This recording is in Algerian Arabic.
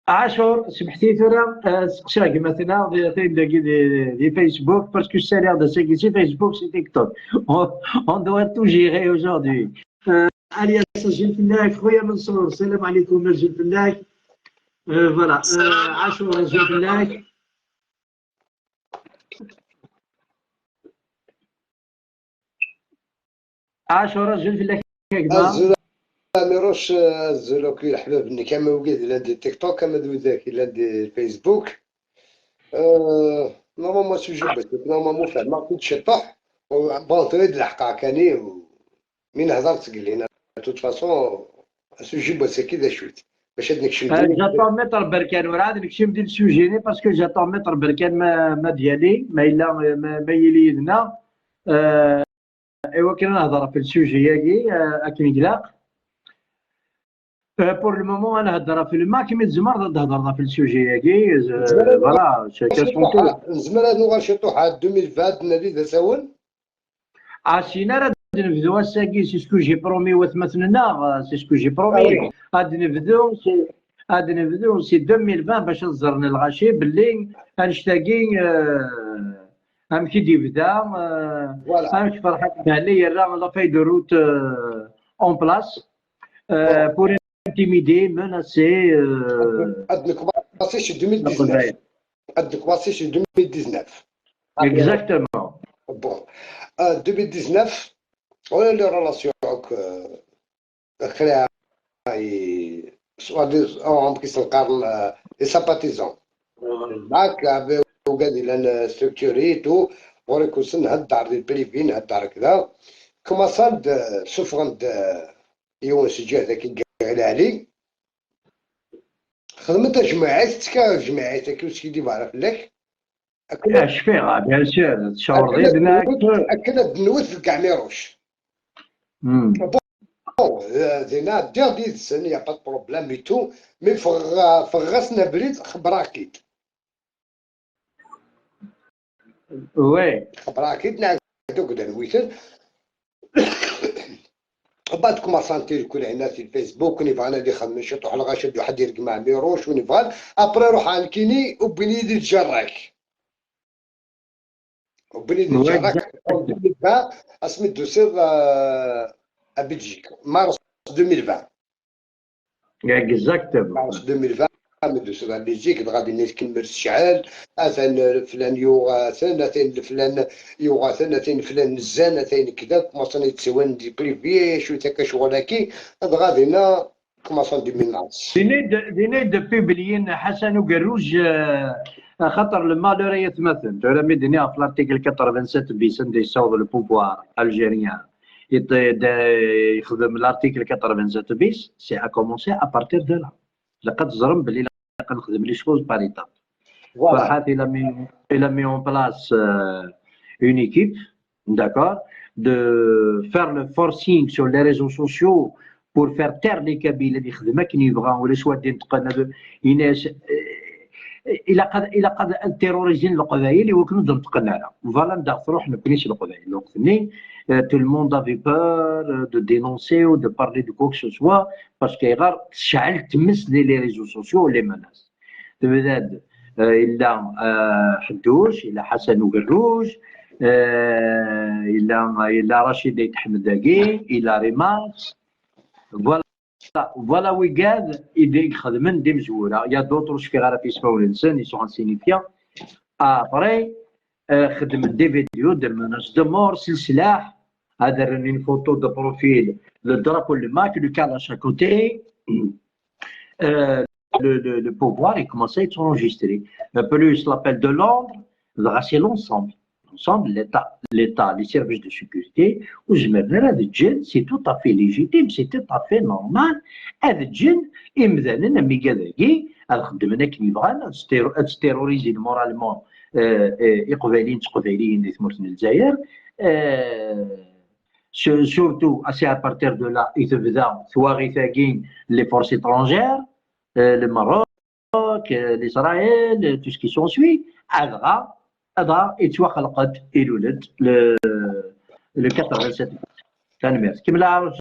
عاشور سمحتي ثورة سقساك مثلا دي دي فيسبوك parce que ça a l'air de c'est فيسبوك c'est تيك توك, on doit tout gérer aujourd'hui. الياس جيل فلاك خويا منصور, السلام عليكم جيل فلاك. voilà عاشور جيل فلاك. عاشور جيل فلاك هكذا. ميروش الزلوكي الحباب اللي كما وقيت لا دي تيك توك كما ذاك لا دي فيسبوك. normalement sujet باش normalement فهم كنت شطح bon تريد الحقا كاني من هضرت قال لنا toute façon sujet باش كي شويت باش نكشف. j'attends maître بركان وراه نكشف ديال ال sujet parce que j'attends maître بركان ما ديالي ما الا ما يلي يدنا. ايوا كنا نهضر في ال sujet ياكي اكن قلاق pour le moment. انا هضر في الماك mais تزمر تهضر في ال sujet ياكي. voilà. نزمر نوغال شي طوحه 2020 نادي ذا ساون. عشينا راه نبدو الساكي c'est ce que j'ai promis وثمثلنا c'est ce que j'ai promis غادي نبدو c'est غادي نبدو c'est 2020 باش نزرن الغاشي باللي انشتاكي ام كي يبدا ام فرحات مهلي راه la feuille de route en place pour intimider, menacer. عندك 2019, عندك commencé 2019. Exactement. Bon, 2019 ولا les relations خليها soit كيس القرن les sympathisants معاك وقال لي structuré tout وريكوسن هدار ديال privé نهدر كذا كما صاد سفغند يونس سجاه ذاك علي خدمت جماعات تكا جماعات كي دي بعرف لك. اش فيها bien sûr تشاور غير اكد نوث كاع ميروش bon زينا دير دي سن y a pas problème et tout mais فغسنا بريد خبراكيد. oui خبراكيد نعدو كدا نويتن بعد كوماسانتي كل عندنا في الفيسبوك ونبغى اللي خمم شطح الغاشد واحد يرقم مع ميروش ونبغى après روح عند كيني وبني دي الجراك وبني دي الجراك 2020 اسمي dossier بلجيك مارس 2020. exactement. مارس 2020 dossier بلجيك غادي نكمل الشعال اثن فلان يوغاثن اثن فلان يوغاثن اثن فلان نزان اثن كذا كوماسون يتسوان des privés شو تاكا شغلاكي غادي نا كوماسون دي ميناس ديني دو بوبليين حسن وقروج خاطر ال malheur يتمثل ترى ميدني في l'article 87 bis ندي يصوض le pouvoir algérien يخدم l'article 87 bis c'est à commencer à partir de là لقد زرم بلي نخدم les choses par étapes. فرحات il a mis en place une équipe, d'accord, de faire le forcing sur les réseaux sociaux pour faire taire les Kabyles اللي يخدم كي يبغى ولا شوا دين تقنا يناس الى قد terroriser القبائل وكنو نتقنا voilà ندار تروح نبنيش القبائل الوقت ني tout le monde avait peur de dénoncer ou de parler de quoi que ce soit parce que غير تشعل تمس les réseaux sociaux les menaces تبداد الا حدوش الا حسن وقروج الا رشيد يتحمد الا ريماس voilà voilà ويقاد يدي خدمن دي مزوره y a d'autres في غير في اسمه الانسان ils sont insignifiants. après خدم des vidéos de menaces de mort سلاح هذا une photo de profil, le drapeau le MAK, le kalash à côté. Le pouvoir il commençait à être enregistré. Plus l'appel de Londres, c'est l'ensemble. L'ensemble, l'État, les services de sécurité, où je me c'est tout à fait légitime, c'est tout à fait normal. هذا الجن إمذانا ميقاذاكي هذا خدمنا كي يبغى terroriser moralement إقباليين تقباليين اللي ثمرت الجزائر. Surtout c'est à partir de là يتبدا ثواغي les forces étrangères, le Maroc, l'Israël, tout ce qui s'ensuit. هذا هذا يتوخلقت الولد le 87 تنمير كما لا